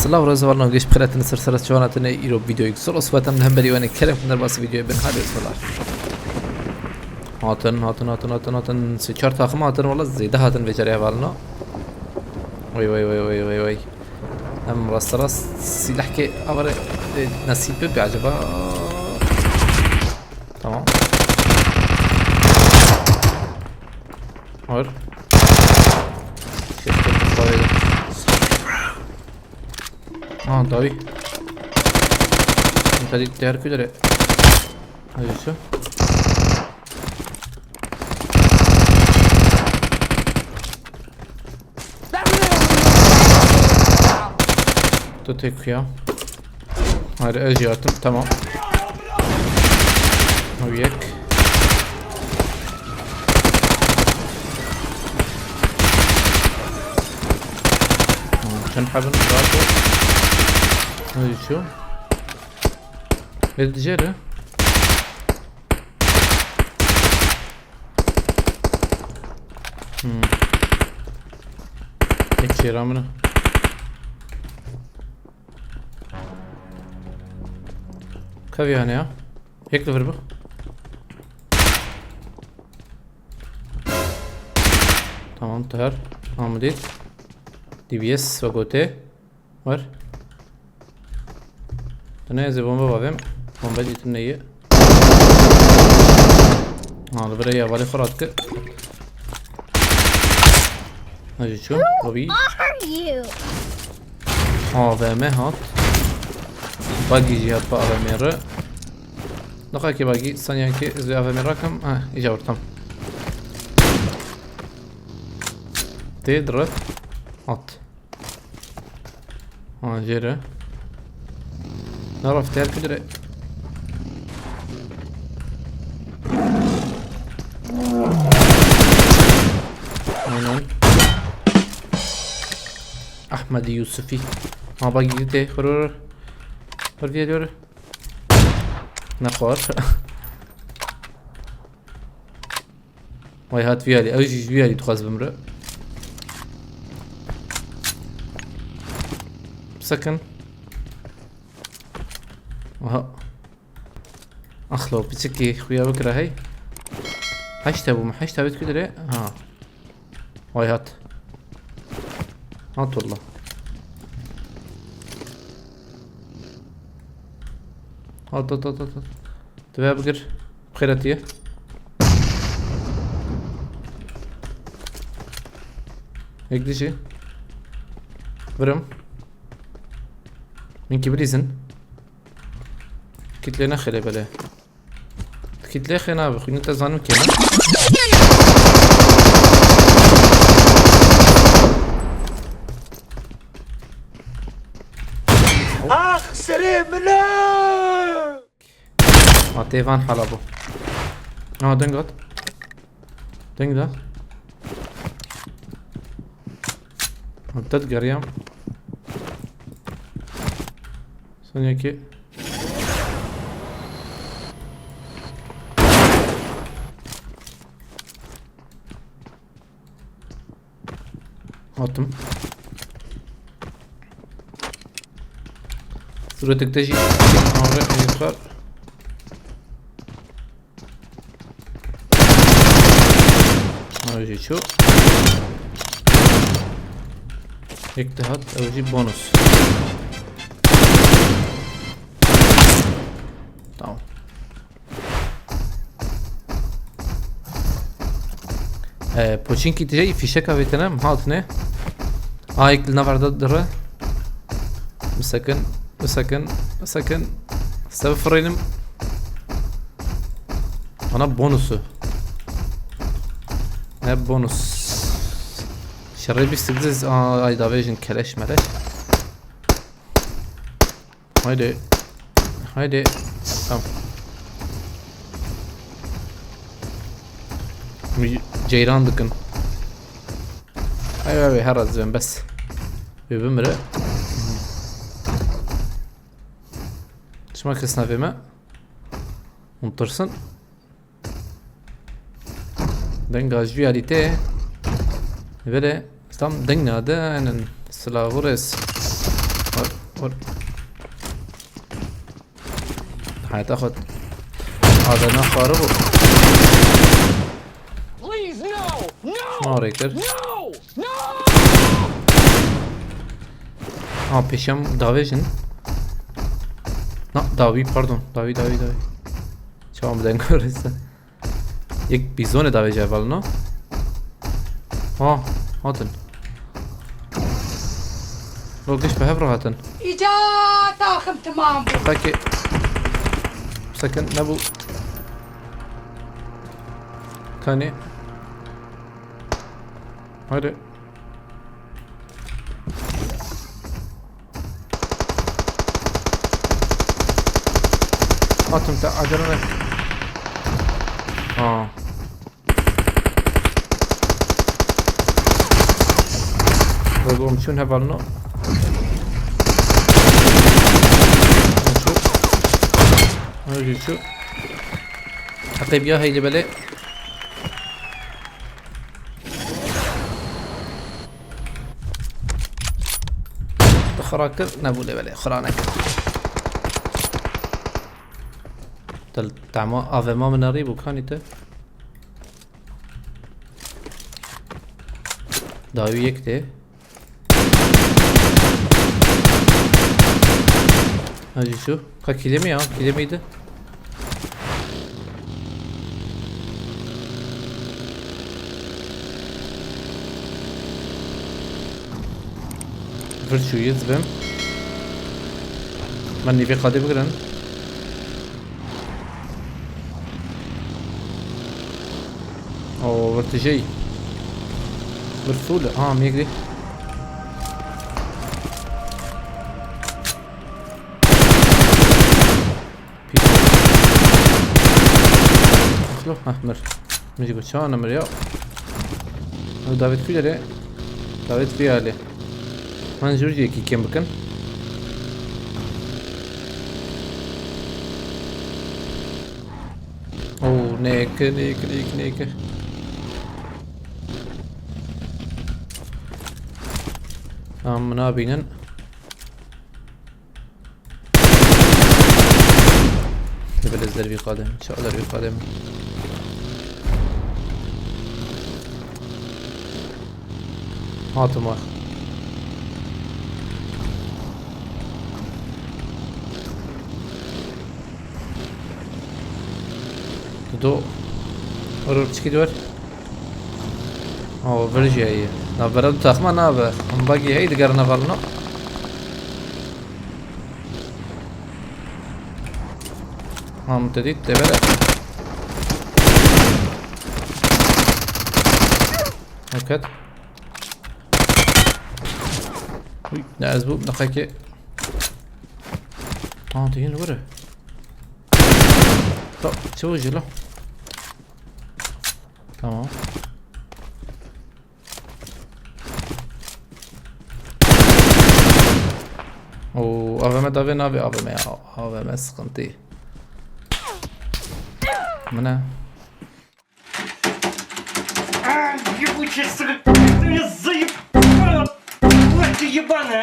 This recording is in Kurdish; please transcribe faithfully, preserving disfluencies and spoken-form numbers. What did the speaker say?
Silav rêz hevalno, geş bixêr hatin, ser sera çavan hatin, îro videoyek zor oswetem li hemberî we ne kerem kin derbasî videoyê bin. Hadi bismillah. Hatin, hatin, hatin, hatin, hatin. Sê çar taxim hatin, wala zêde hatin vê carê hevalno. Vay, vay, vay, vay, vay, vay. Em rasterast sîlehkê avare, e, nasîb bibe acaba? Tamam. Var. Şey, çok fazla. Ha, dawî. Nitadî diğer külere. Hadi şu. Tu tek ya. Hadi ez yardım, tamam. O yek. Çend haben rahat ol. Hadi şu. Edeceğim. Hmm. Ek şey ramına. Kavi yani ya. Ek de bu. Tamam, Tahar. Hamdit. D B S ve gote. Var. Tu ne zê bomba bavêm. Bomba dîtin neyê. Ha, li birê ya valê xwe radike. Hacı çû. Lobby. Are you? A V M hat. Buggy jî hat bi A V M re. Niqakê buggy, saniyankê ez vê A V M rakim. Ha, îca wir tam. Tê dire. Hat. Ha, jêre. Naraf ter kudre. Aynen. Ahmed Yusufi. Ha, bak, gitti. Hır, hır, hır. Hır diye diyor. Ne kadar? Vay hat vî alî. Ew jî ji vî alî dixwaz bimre. Sakin. Aha. Axlo, piçikî xuya bikira hey. Heşt hebû me, heşt hebû dikir dire. Ha. Vay hat. Hat valla. Hat, hat, hat, hat, hat. Divê bigir. Xêretiye. Yek dijî. Virim. Min kî bilîzin. Kitlê nexêre belê. Kitlê xê nabe, xwînê te zanim kêne. Ax, serê min e! Ha, tê van hala bû. Ha, deng hat. Deng da. Ha, te digeriyam. Saniye ki. Attım. Suretik te jî. Avre, yukarı. Ew jî çû. Yek dihat, ew jî bonus. Tamam. Ee, Poçinkî tijey fîşeka vêtine, mi hatine. Ayek li naverda dire. Bisekin, bisekin, bisekin. Sebi firênim. Ana bonusu. Ne bonus? Şerê bîst diz, aa, ay davêjin keleş meleş. Haydi. Haydi. Tamam. Mi-, ceyran dikin. Ay, ay, ay, her az ben bes. Ve bimire. Çima kes navê me? Hûn tirsin. Denga ji vî alî tê. Vere tam deng nade, enen silav û rêz. Bak, Xwe. Heta xwe. Adana xarib bû. Please, no! No! Şuna rê kir. No! No! Ha, pêşem davêjin. Na, dawî, pardon. Dawî, dawî, dawî. Çawa bi deng rêse. Yek bîzonê davêje heval, no? Ha, hatin. Lo giş bi hev re hatin. Îca taxim timam bû. Qekê. Sekin nebû. Kanê. Haydi. Hatim te, acele nek. Ha. Bebom çûn hevalno. Çû. Çû. Heqê biya heyli belê. Xira kir, nebû lê belê, xira nekir. Tel tema A V M min nerî bû, kanî te. Dawî yek tê. Hacî çû. Ka kîlemî ya, kîlemî de. Vir çûyî dibim. Me nîvê qadê bigirin. O, vir tijey. Vir sûl. Ha, miyek dî. Pîs. Mexlûq, heh, mir. Min jî got, çawa nemir ya? Ew David ku derê? David vî alê. Man jûr jî yekî kêm bikin. Oo, neke, neke, neke, neke. Tamam, min nabînin. Dibê ez dervî qadem. Çawa dervî qadem? Hatim we. Dido. Were were piçkî diwer. O, vir jî heye. Navbera du taxma nabe. Em bagî hey digerine valino. Ha, min te dît, te bere. Roket. Uy, ne ez bûm, ne qekê. Ha, tu yîn were. To, çi wajî lo? Tamam. Oo, A V M davê navê A V M ya. A V M sıkıntı. Bu ne? Ебучий сука, ты меня заебал! Тварь ты ебаная!